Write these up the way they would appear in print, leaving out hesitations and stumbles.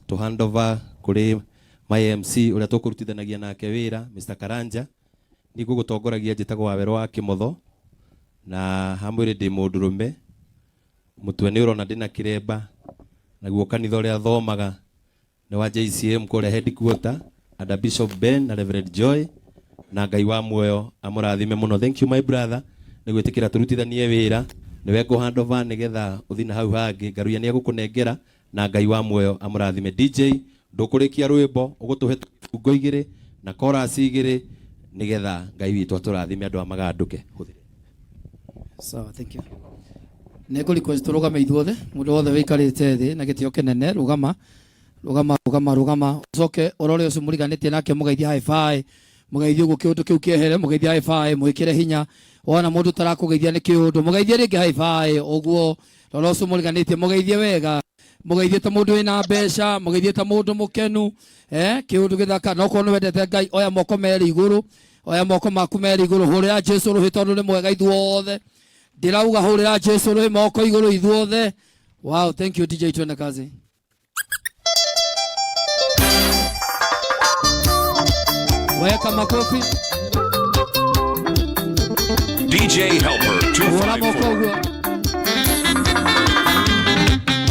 Tũ hand over kũrĩ my MC ũrĩa tũkũrutithanagia nake wĩra, Mr. Karanja. Niĩ ngũgũtongoragia njĩtagwo Wawerũ wa Kĩmotho, na ha mwĩrĩ ndĩ mũndũrũme. Mũtwe nĩ ũrona ndĩna kĩremba, naguo kanitha ũrĩa thomaga nĩ wa JCM kũrĩa headquarter under Bishop Ben na Reverend Joy, na Ngai wa muoyo amũrathime mũno. Thank you my brother nĩ gwĩtĩkĩra tũrutithanie wĩra. Nĩwe ngũ hand over nĩgetha ũthiĩ na hau hangĩ. Ngaruiya nĩ egũkũnengera na Ngai wa muoyo amũrathime. DJ ndũkũrĩkia rwĩmbo ũgũtũhe ibungo igĩrĩ na chorus igĩrĩ nĩgetha Ngai witũ atũrathime andũ a magandũke. Hũthĩra. Sawa, thank you. Nĩ ngũ request tũrũgame ithuothe, mũndũ wothe wĩikarĩte thĩ na gĩtĩo kĩnene, rũgama, rũgama, rũgama, rũgama, ũcoke ũrore ũcio mũriganĩtie nake mũgeithie high five, mũgeithie ũguo kĩũndũ kĩu kĩehere, mũgeithie high five, mwĩkĩre hinya. Wona mũndũ ũtarakũgeithia nĩ kĩũndũ, mũgeithie rĩngĩ high five, ũguo, rora ũcio mũriganĩtie, mũgeithie wega. Mũgeithie ta mũndũ wĩna mbeca, mũgeithie ta mũndũ mũkenu, kĩũndũ gĩthaka. Na okorwo nĩ wendete Ngai, oya moko merĩ igũrũ, oya moko maku merĩ igũrũ, hũrĩra Jesu rũhĩ tondũ nĩ mwega ithuothe. Ndĩrauga hũrĩra Jesu rũhĩ moko igũrũ ithuothe. Wow, thank you DJ, twende kazi. Weka makofi. DJ Helper Hũra moko 254. ũguo.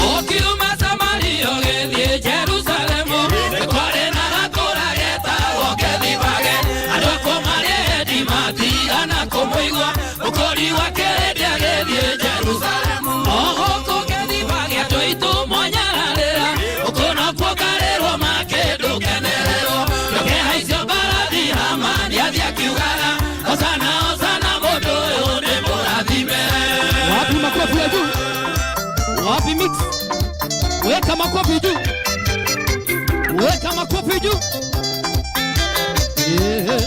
Ũkiuma Samaria ũgĩthiĩ Jerusalemu, nĩ kwarĩ na gatũũra getagwo Bethifage. Andũ akuo marĩ endi matigana kũmũigua, mũkũri wa kĩrĩndĩ agĩthiĩ Jerusalemu. O gũkũ Bethifage andũ aitũ mwanyararĩra, gũkũ nokuo ngarĩrwo makĩndũkenererwo. Ndũkehaicio mbarathi, Hamani athiĩ akiugaga, Hosana, hosana, mũndũ ũyũ nĩ mũrathime. Wapi makofi ya juu? Wapi mix? Weka makofi juu. Weka makofi juu. Yeah.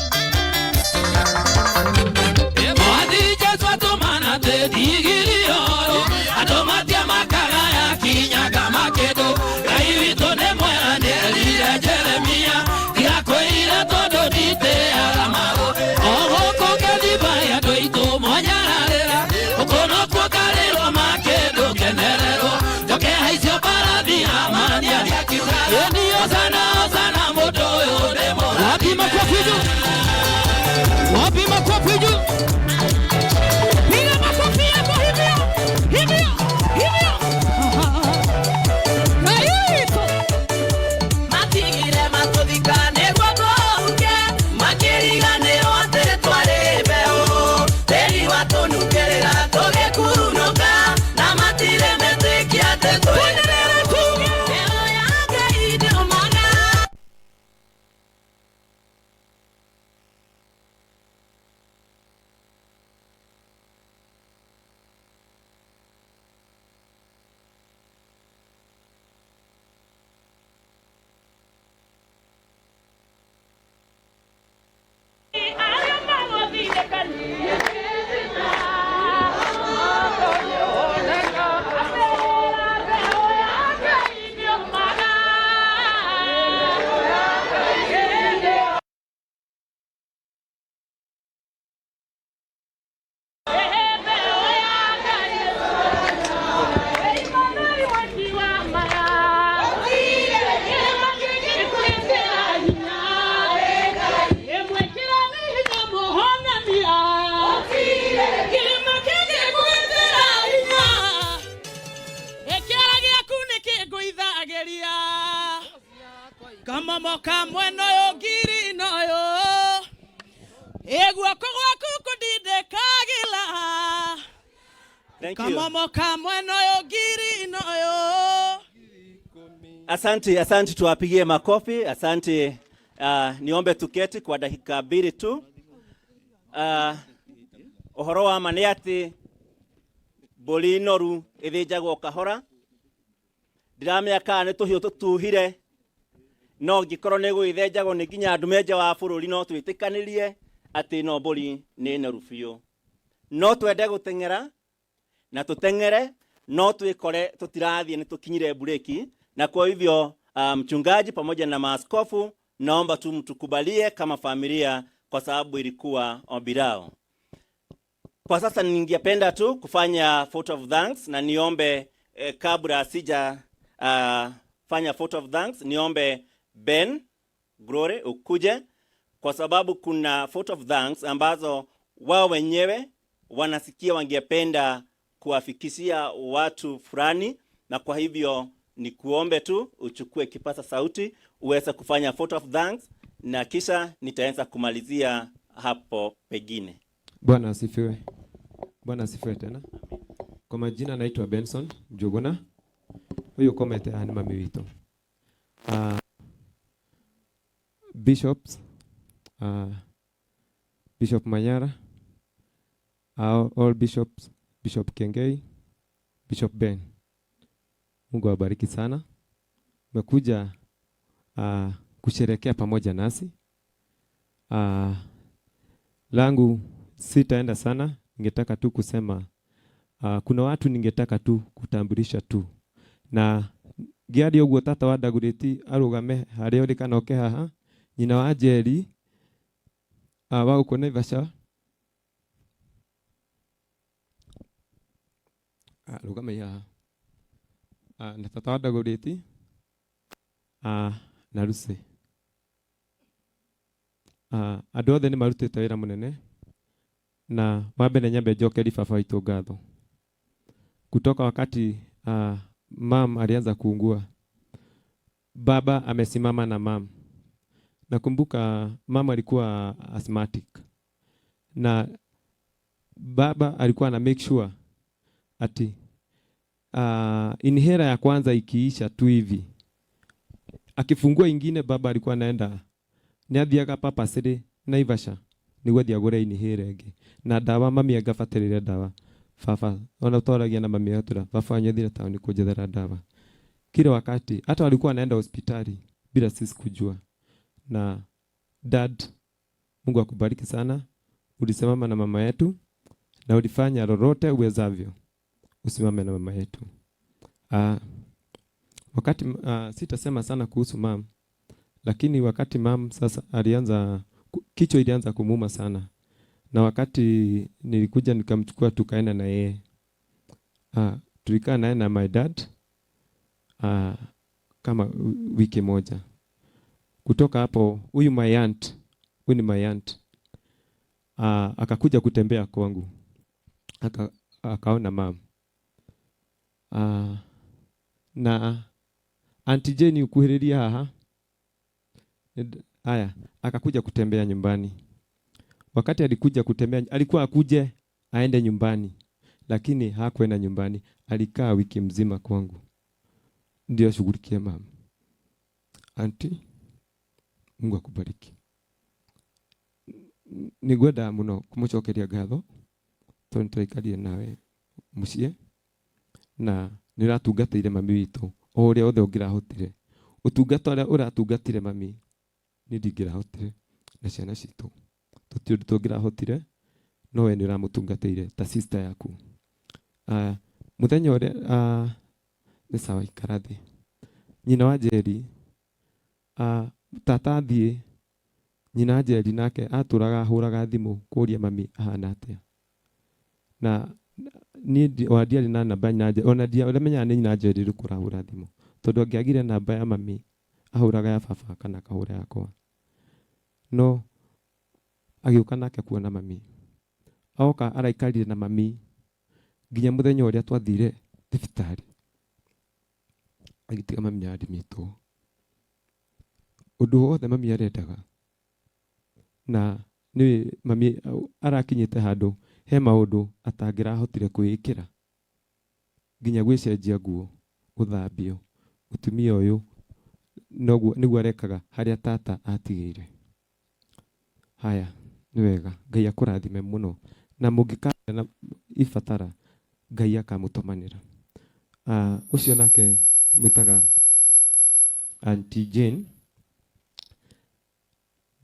Mwathi Jesu atũmana tĩndigiri oro, andũ matiamakaga yakinyaga makĩndũ. Ngai witũ nĩ mwega nĩerire Jeremia, tiga kwĩira tondũ nditĩaga magũ. O gũkũ Bethifage andũ aitũ mwanyararĩra, gũkũ nokuo ngarĩrwo makĩndũkenererwo. Njoke haicio mbarathi, Hamani athiĩ akiugaga, Hosana, hosana, mũndũ ũyũ nĩ mũrathime. Wapi makofi juu? Wapi makofi juu? Piga makofi yako hivyo, hivyo, hivyo. Kaito. Matigire matũthika nĩguo tũhuke, makĩriganĩrwo atĩ twarĩ mbeũ. Tĩri watũnungĩrĩra tũgĩkunũka, na matirĩ metĩkia atĩ twĩ mbeũ. Mbeũ ya Ngai ndĩũmaga. Kamomoka mwena ũyũ ngiri ino ũyũ, ĩ guoko gwaku kũndindĩkagĩra. Thank you. Kamomoka mwena ũyũ ngiri ino ũyũ. Asante, asante, tuwapigie makofi. Asante. Niombe tuketi kwa dakika mbili tu. Ũhoro wa ma nĩ atĩ mbũri noru ĩthĩnjagwo kahora. Ndiramenya kana nĩ tũhiũ tũtuhire, no ngĩkorwo nĩ gũgĩthĩnjagwo nĩ nginya andũ me nja wa bũrũri, no twĩtĩkanĩrie atĩ no mbũri nĩ noru biũ. No twende gũteng'era na tũteng'ere, no twĩkore tũtirathiĩ nĩ tũkinyire breki. Na kwa hivyo, mchungaji pamoja na maaskofu, naomba tu mtukubalie kama familia, kwa sababu ilikuwa ombi lao. Kwa sasa ningependa tu kufanya vote of thanks na niombe, kabla sija kufanya vote of thanks. Niombe Ben Glory ukuje, kwa sababu kuna vote of thanks ambazo wao wenyewe wanasikia wangependa kuwafikishia watu fulani, na kwa hivyo ni kuombe tu uchukue kipaza sauti uweze kufanya vote of thanks, na kisha nitaanza kumalizia hapo pengine. Bwana asifiwe. Bwana asifiwe tena. Kwa majina naitwa Benson Njuguna. Huyu komete haha nĩ mami witũ. Bishops, Bishop Manyara, all bishops, Bishop Kengei, Bishop Ben. Mungu awabariki sana. Mmekuja kusherehekea pamoja nasi. Langu sitaenda sana, ningetaka tu kusema kuna watu ningetaka tu kutambulisha tu na ngiaria uguo tata wa Ndagurĩti arũgame harĩa ũrĩ kana oke haha, nyina wa Njeri wa gũkũ Naivasha rũgamai haha na tata wa Ndagurĩti na Lucy. Andũ othe nĩ marutĩte wĩra mũnene na wa mbere nyambe njokerie baba witũ ngatho kutoka wakati mam alianza kuungua, baba amesimama na mam. Nakumbuka mama alikuwa asthmatic na baba alikuwa ana make sure ati inhaler ya kwanza ikiisha tu hivi, akifungua ingine, baba alikuwa anaenda nĩ athiaga papacĩrĩ Naivasha nĩguo athiĩ agũre inhaler ĩngĩ na ndawa. Mami angabatĩrĩre ndawa, baba ona twaragia na mami atura, baba wanyu athire taũni kũnjethera ndawa kila wakati. Hata walikuwa wanaenda hospitali bila sisi kujua. Na dad, Mungu akubariki sana, ulisimama na mama yetu na ulifanya lolote uwezavyo usimame na mama yetu. Wakati sitasema sana kuhusu mam, lakini wakati mam sasa alianza kichwa ilianza kumuuma sana, na wakati nilikuja nikamchukua tukaenda na yeye, tulikaa naye na my dad kama wiki moja. Kutoka hapo, huyu my aunt, huyu ni my aunt, akakuja kutembea kwangu, akaona mam na Auntie Jane ukuhĩrĩria haha. Haya, akakuja kutembea nyumbani. Wakati alikuja kutembea, alikuwa akuje aende nyumbani, lakini hakwenda nyumbani, alikaa wiki mzima kwangu ndio ashughulikie mama. Auntie, Mungu akubariki. Nĩngwenda mũno kũmũcokeria ngatho tondũ nĩtwaikarire nawe mũciĩ na nĩũratungatĩire mami witũ o ũrĩa othe ũngĩrahotire. Ũtungata ũrĩa ũratungatire mami niĩ ndingĩrahotire na ciana citũ tũtirĩ ũndũ tũngĩrahotire, no we nĩ ũramũtungatĩire ta sister yaku. Mũthenya ũrĩa nĩ sawa, ikara thĩ. Nyina wa Njeri, tata athiĩ, nyina wa Njeri nake atũraga ahũraga thimũ kũria mami ahana atĩa, na niĩ wa ndiarĩ na namba ya nyina Njeri, ona ndiamenyaga nĩ nyina Njeri ũrĩkũ ũrahũra thimũ, tondũ angĩagire namba ya mami ahũraga ya baba kana akahũra yakwa. No agĩũka nake kuona mami, oka araikarire na mami nginya mũthenya ũrĩa twathire thibitarĩ, agĩtiga mami admitwo. Ũndũ wothe mami arendaga, na nĩ mami arakinyĩte handũ he maũndũ atangĩrahotire kwĩĩkĩra, nginya gwĩcenjia nguo, gũthambio. Mũtumia ũyũ noguo nĩguo arekaga harĩa tata atigĩire. Haya, nĩ wega, Ngai akũrathime mũno, na mũngĩkagĩa na ibatara Ngai akamũtũmanĩra. Ũcio nake tũmwĩtaga Auntie Jane,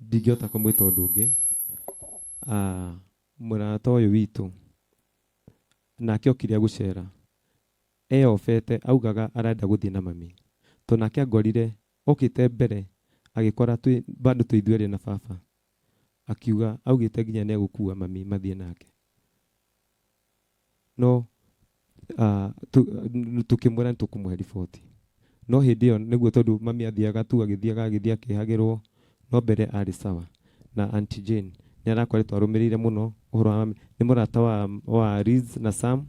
ndingĩhota kũmwĩta ũndũ ũngĩ. Mũrata ũyũ witũ nake okire gũcera eyobete, augaga arenda gũthiĩ na mami, tondũ nake angorire okĩte mbere agĩkora twĩ bado twĩ ithuerĩ na baba, akiuga augĩte nginya nĩ egũkua mami mathiĩ nake, no tũkĩmwĩra nĩ tũkũmũhe riboti, No hĩndĩ ĩyo nĩguo tondũ mami athiaga tu agĩthiaga agĩthiĩ akĩhagĩrwo, no mbere arĩ sawa. Na Auntie Jane nĩ arakoretwo arũmĩrĩire mũno ũhoro wa mami, nĩ mũrata wa, wa Liz na Sam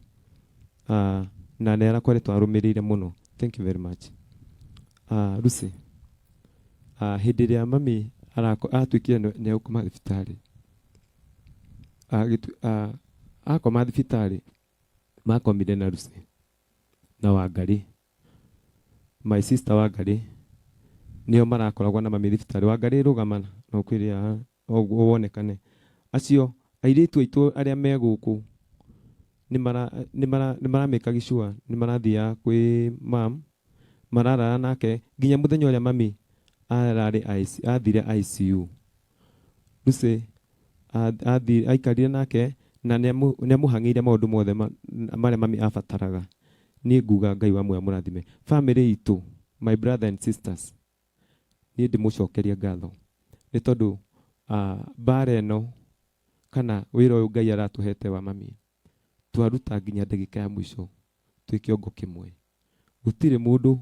uh, na nĩ arakoretwo arũmĩrĩire mũno. Thank you very much. Lucy, hĩndĩ ĩrĩa mami atuĩkire nĩ egũkoma thibitarĩ, akoma thibitarĩ makomire na Lucy na Wangari, my sister Wangari, nĩo marakoragwo na mami thibitarĩ. Wangari rũgama na ũkwĩre haha ũguo wonekane. Acio airĩtu aitũ arĩa me gũkũ nĩ maramĩka gĩcua, nĩ marathiaga kwĩ mam, mararara nake nginya mũthenya ũrĩa mami ararĩ athire ICU. Lucy aikarire nake na nĩ amũhang'ĩire maũndũ mothe marĩa mami abataraga. Niĩ nguga Ngai wa muoyo amũrathime. Family itũ, my brother and sisters, niĩ ndĩmũcokeria ngatho nĩ tondũ mbara ĩno kana wĩra ũyũ Ngai aratũhete wa mami twaruta nginya ndagĩka ya mũico twĩ kĩongo kĩmwe. Gũtirĩ mũndũ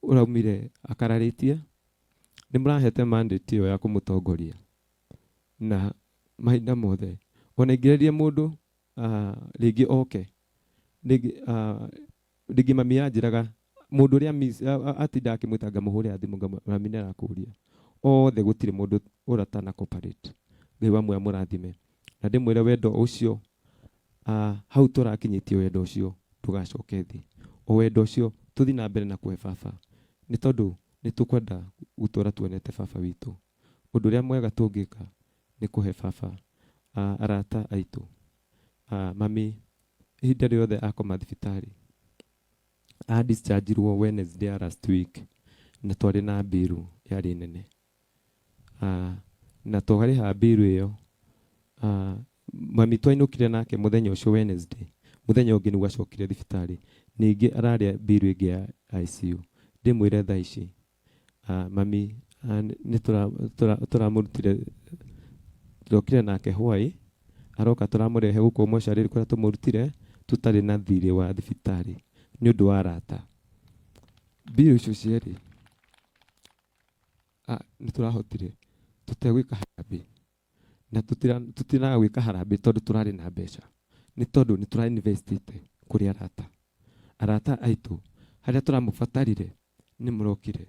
ũraumire akararĩtie. Nĩ mũrahete mandate ĩyo ya kũmũtongoria na mahinda mothe. Ona ingĩreria mũndũ rĩngĩ oke rĩngĩ, rĩngĩ mami anjĩraga mũndũ ũrĩa atindaga akĩmwĩta ngamũhũrĩra thimũ mami nĩ arakũria. Othe gũtirĩ mũndũ ũratana cooperate. Ngai wa muoyo amũrathime. Na ndĩmwĩre wendo ũcio hau tũrakinyĩtie wendo ũcio ndũgacoke thĩ. O wendo ũcio tũthiĩ na mbere na kũhe baba, nĩ tondũ nĩ tũkwenda gũtũra tuonete baba witũ. Ũndũ ũrĩa mwega tũngĩka nĩ kũhe baba arata aitũ. Mami ihinda rĩothe akoma thibitarĩ, a discharge-irwo Wednesday ya last week, na twarĩ na mbiru yarĩ nene. Na twarĩha mbiru ĩyo, mami twainũkire nake mũthenya ũcio Wednesday, mũthenya ũngĩ nĩguo acokire thibitarĩ, ningĩ ararĩa mbiru ĩngĩ ya ICU. Ndĩmwĩre thaa ici mami nĩ tũramũrutire, tũrokire nake hwai, aroka tũramũrehe gũkũ mocarĩ kũrĩa tũmũrutire tũtarĩ na thirĩ wa thibitarĩ nĩ ũndũ wa arata. Mbiru icio cierĩ nĩ tũrahotire tũtegwĩka harambee, na tũtinaga gwĩka harambee tondũ tũrarĩ na mbeca, nĩ tondũ nĩ tũra investĩte kũrĩ arata. Arata aitũ harĩa tũramũbatarire nĩ mũrokire.